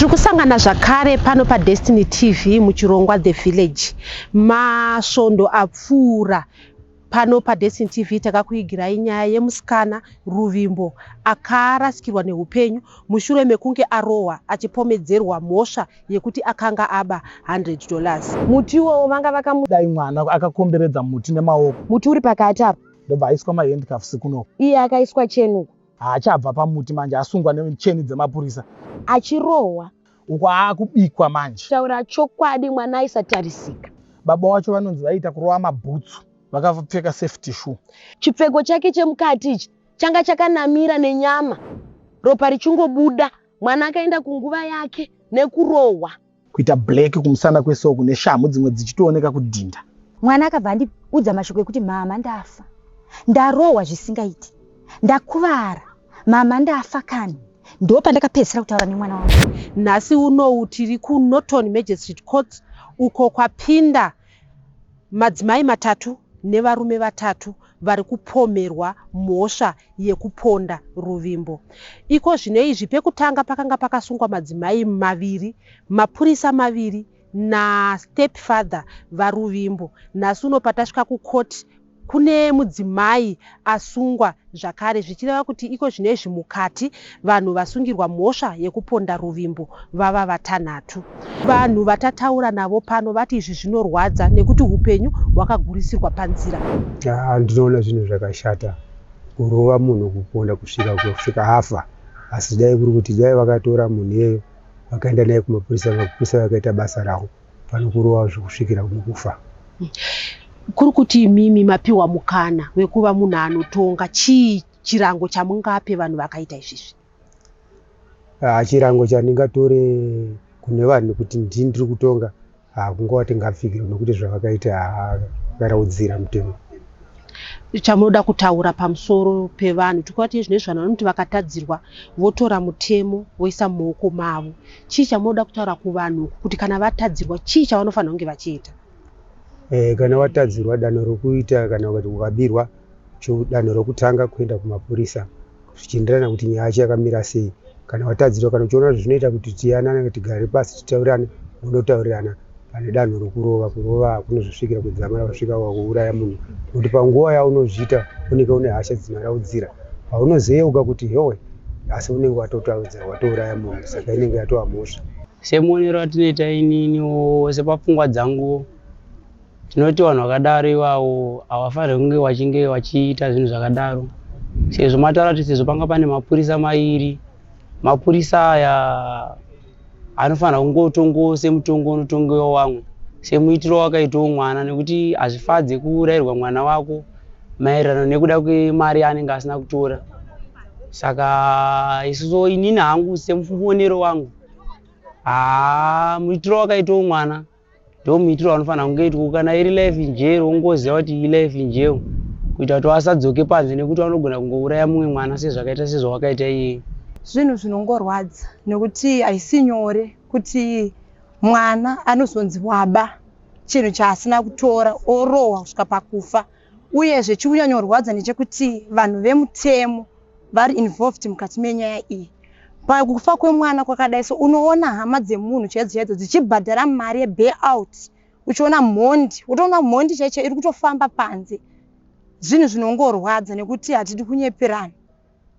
Tiri kusangana zvakare pano paDestiny TV muchirongwa The Village. Masvondo apfuura pano paDestiny TV takakuigirai nyaya yemusikana Ruvimbo akarasikirwa neupenyu mushure mekunge arohwa achipomedzerwa mhosva yekuti akanga aba $100. Muti iwowo vanga vakamu. Dai mwana akakomberedza muti nemaoko. Muti uri pakati apa. Ndobva aiswa mahandcuffs kuno. Iye akaiswa cheni uku. Haachabva pamuti manje asungwa necheni dzemapurisa. Achirohwa. Uku aakubikwa manje. Kutaura chokwadi mwana aisatarisika. Baba wacho vanonzi vaiita kurova mabhutsu vakapfeka safety shoe. Chipfeko chake chemukati ichi changa chakanamira nenyama ropa richingobuda. Mwana akaenda kunguva yake nekurohwa. Kuita black kumusana kwese uku neshamhu dzimwe dzichitooneka kudhinda. Mwana akabva andiudza mashoko ekuti mama ndafa, ndarohwa zvisingaiti, ndakuvara, mama ndafa kani. Ndopandakapedzisira kutaura nemwana wangu. Nhasi unowu tiri kuNorton Magistrate Court uko kwapinda madzimai matatu nevarume vatatu vari kupomerwa mhosva yekuponda Ruvimbo. Iko zvino izvi pekutanga pakanga pakasungwa madzimai maviri, mapurisa maviri nastepfather vaRuvimbo. Nhasi uno patasvika kucourt kune mudzimai asungwa zvakare zvichireva kuti iko zvino izvi mukati vanhu vasungirwa mhosva yekuponda Ruvimbo vava vatanhatu. Vanhu vatataura navo pano vati izvi zvinorwadza nekuti upenyu hwakagurisirwa panzira. Ndinoona zvinhu zvakashata kurova munhu kuponda kusvika kusvika afa asi dai kuri kuti dai vakatora munhu iyeyo vakaenda naye kumapurisa mapurisa vakaita basa ravo pano kurova zvekusvikira mukufa. Kuri kuti imimi mapiwa mukana wekuva munhu anotonga, chii chirango chamungape vanhu vakaita izvizvi? Chirango chandingatore kune vanhu kuti ndini ndiri kutonga kungova tingapfigirwe nekuti zvavakaita vakaraudzira mutemo. Chamunoda kutaura pamusoro pevanhu tikuva kuti zvino izvi vanhu vanoti vakatadzirwa votora mutemo voisa mumaoko mavo. Chii chamunoda kutaura kuvanhu kuti kana vatadzirwa chii chavanofanira kunge vachiita? Kana watadzirwa danho rokuita kana ukati ukabirwa danho rokutanga kuenda kumapurisa zvichienderana kuti nyaya yacho yakamira sei. Kana watadzirwa kana uchiona kuti zvinoita kuti tiyanane tigare pasi titaurirane munotaurirana pane danho rokurova. Kurova kunozosvikira kudzamara wasvika wakuuraya munhu nekuti panguva yaunozviita unenge une hasha dzinoraudzira. Paunozoyeuka kuti yowe asi unenge watotaudzira watouraya munhu saka inenge yatova mhosva. Semuonero atinoita ininiwo sepapfungwa dzangu tinoti vanhu vakadaro ivavo havafaniri kunge vachinge vachiita zvinhu zvakadaro sezvo mataura kuti sezvo panga pane mapurisa mairi mapurisa aya anofanira kungotongowo semutongo unotongewa vamwe semuitiro wakaitawo mwana nekuti hazvifadze kuurayirwa mwana wako maererano nekuda kwemari yaanenge asina kutora. Saka isusu inini hangu semuonero wangu haa muitiro wakaitawo mwana ndo muitiro wanofanira kunge itwa kana iri life in jail wongoziva kuti ilife in jail kuita kuti vasadzoke panze nekuti vanogona kungouraya mumwe mwana sezvakaita sezvawakaita iyeye. Zvinhu zvinongorwadza nekuti haisi nyore kuti mwana anozonzi waba chinhu chaasina kutora orohwa kusvika pakufa. Uyezve chikunyanyorwadza ndechekuti vanhu vemutemo vari involved mukati menyaya iyi. Pakufa kwemwana kwakadai so unoona hama dzemunhu chaidzo chaidzo dzichibhadhara mari yebail-out uchiona mhondi wotoona mhondi chaicho iri kutofamba panze. Zvinhu zvinongorwadza nekuti hatidi kunyeperana.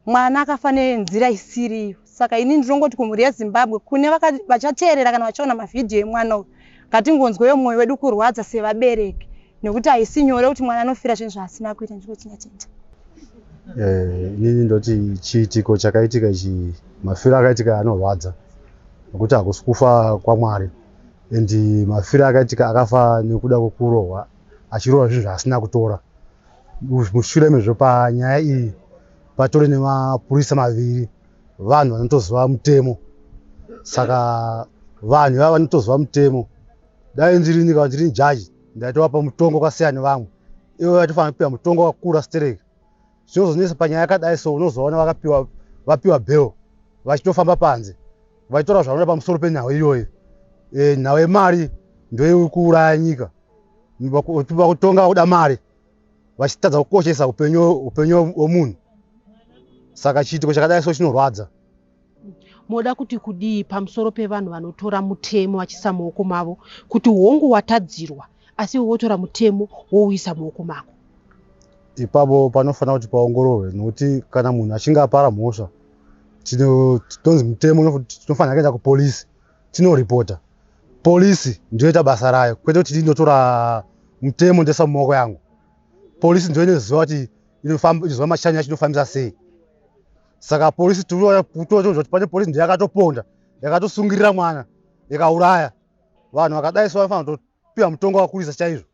Mwana akafa nenzira isiriyo. Saka ini ndinongoti kumhuri yeZimbabwe kune vachateerera kana vachaona mavhidhiyo emwana uyu ngatingonzweyo mwoyo wedu kurwadza sevabereki nekuti haisi nyore kuti mwana anofira zvinhu zvaasina kuita. Ndiko chinatenda. Inini ndoti chiitiko chakaitika ichi mafiro akaitika anorwadza nekuti hakusi kufa kwaMwari and mafiro akaitika akafa nekuda kwekurohwa achirohwa zvinhu zvaasina kutora. Mushure mezvo panyaya iyi patori nemapurisa maviri vanhu vanotoziva mutemo saka vanhu ivava vanotoziva mutemo dai ndirini kana ndiri jaji ndaitovapa mutongo wakasiyana nevamwe ivo vaitofanira kupiwa mutongo wakakura stereki. Zvinozonetsa panyaya yakadai so unozoona vakapiwa vapiwa bail vachitofamba panze vachitora zvavanoda pamusoro penhau iyoyo. Nhau yemari ndoiri kuuraya nyika vakutonga vakuda mari vachitadza kukoshesa upenyu hwemunhu. Saka chiitiko chakadai so chinorwadza. Moda kuti kudii pamusoro pevanhu vanotora mutemo vachiisa mumaoko mavo kuti hongu watadzirwa asi iwe wotora mutemo wouisa mumaoko mako? Ipapo panofanira kuti paongororwe nokuti kana munhu achinge apara mhosva tonzi mutemo tinofanira kuenda kupolisi tinoripota. Polisi ndiyoita basa rayo kwete kuti ndinotora mutemo ndoisa mumaoko yangu. Polisi ndiyo inoziva kuti inoziva mashanyo yacho inofambisa sei. Saka polisi tinotoona kuti pane polisi ndiyo yakatoponda yakatosungirira mwana ikauraya vanhu vakadai so vanofanira kutopiwa mutongo wakurisa chaizvo.